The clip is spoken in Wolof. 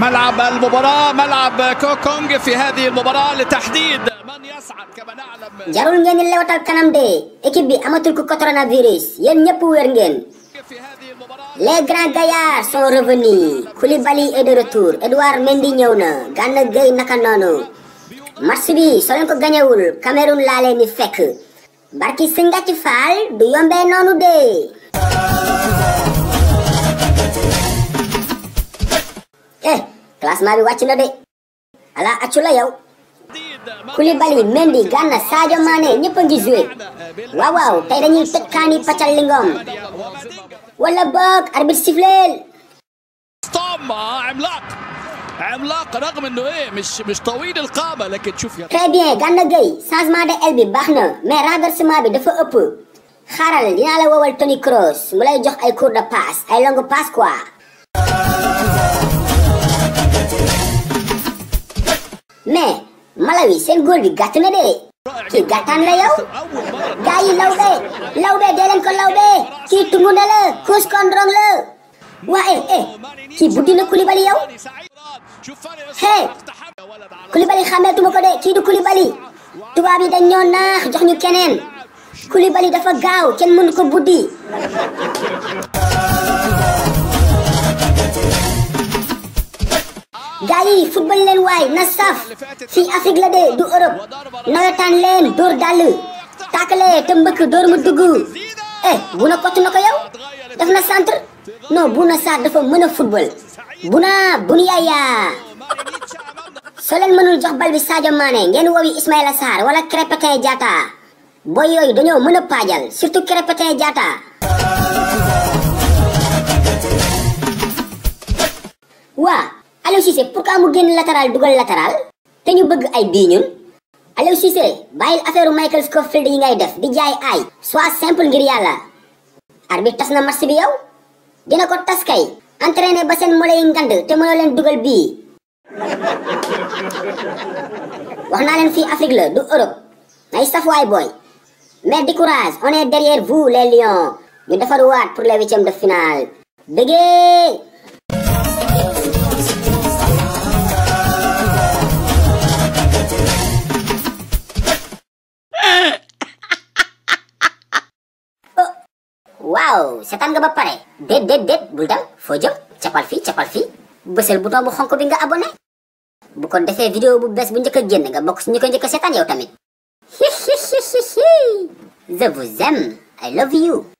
ملعب المباراة ملعب كوكونغ في هذه المباراة لتحديد من يصعد كما نعلم. jarul ngeen di lewatal kanam de équipe bi amatul ko coronavirus yéen ñëpp wér ngeen. Les grands gaillards sont revenus. Koulibaly est de retour. Edouard Mendy ñëw na. Gana Gueye naka noonu. match bi soo leen ko gañewul Cameroun laa leen di fekk. barki Singati Fall du yombee noonu de. classement bi wàcc na de. ala accu la yow. Koulibaly Mendy Gana Sadio Mané ñëpp a ngi joué. waaw waaw tey dañuy tëj kaani pàccal lingom. ولا باك اربط سيفليل عملاق عملاق رغم انه ايه مش طويل القامه لكن شوف très bien Gana Gueye changement de aile bi baax na mais renversement bi dafa ëpp xaaral dinaa la wowal Toni Kroos mu lay jox ay cours de passe ay longue passe quoi. mais Malawi seen góol bi gàtt na de kii gàttaan la yow. gaa yi lawbe dee leen ko lawbe kii tungu na la kuus kondrong la waa kii buddi na Koulibaly yow. Koulibaly xàmmeetuma ko de kii du Koulibaly tubaab yi dañ ñoo naax jox ñu keneen Koulibaly dafa gaaw kenn mënu ko buddi. gaa yi football leen waay na saf fii Afrique la de du Europe nawetaan leen dóor dàll taakale te mbëkk dóor mu dugg Bouna kottu na ko yow def na centre non Bouna Sarr dafa mën a football Bouna Yaya soo leen mënul jox bal bi Sadio Mané ngeen wowi Ismaïla Sarr wala Krépin Diatta boy yooyu dañoo mën a paajal surtout Krépin Diatta. waa Aliou Cissé pourquoi mu génn latéral dugal latéral te ñu bëgg ay bii ñun Aliou Cissé bàyyil affaire Michael Scofield yi ngay def di jaay ay soit simple ngir yàlla. arbitre tas na match bi yow dina ko tas kay entraîné ba seen mole yi ngand te mënoo leen dugal bii. wax naa leen fii Afrique la du Europe nay safwaay booy mais di courage on est derrière vous les lions ñu defaruwaat pour les huitièmes de finale bëggee. waaw seetaan nga ba pare déet bul dem foo jëm capal fii bësal bouton bu xonk bi nga abonné bu ko defee vidéo bu bees bu njëkk a génn nga bokk si ñu ko njëkk a seetaan yow tamit. Je vous aime I love you.